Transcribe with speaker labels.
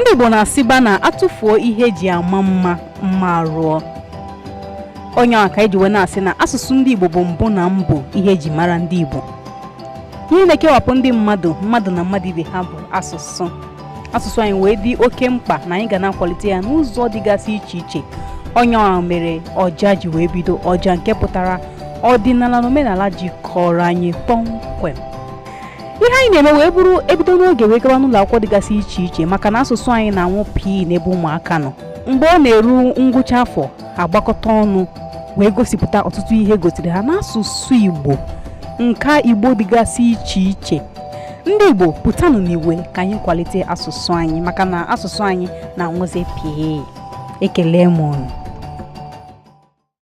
Speaker 1: Ndị Igbo na-asịba na atụfuo ihe eji ama mma, mma arụọ. Onye a ka eji wee na-asị na asụsụ ndị Igbo bụ mbụ na mbụ ihe eji mara ndị Igbo. Ihe na-ekewapụ ndị mmadụ, mmadụ na mmadụ ibe ha, bụ asụsụ. Asụsụ anyị wee dị oke mkpa na anyị ga na-akwalite ya n'ụzọ dịgasị iche iche. Onye a mere ọja ji wee bido ọja, nke pụtara ọdịnala na omenala jikọrọ anyị kpọmkwem. Ihe anyị na-eme wee bụrụ ebido n'oge wee gawa n'ụlọ akwụkwọ dịgasị iche iche, maka na asụsụ anyị na-anwụ pii n'ebe ụmụaka nọ. Mgbe ọ na-eru ngwụcha afọ, agbakọta ọnụ wee gosipụta ọtụtụ ihe gosiri ha n'asụsụ Igbo, nka Igbo dịgasị iche iche. Ndị Igbo, pụtanụ n'igwe ka anyị kwalite asụsụ anyị, maka na asụsụ anyị na-anwụzi pii. Ekele m unu.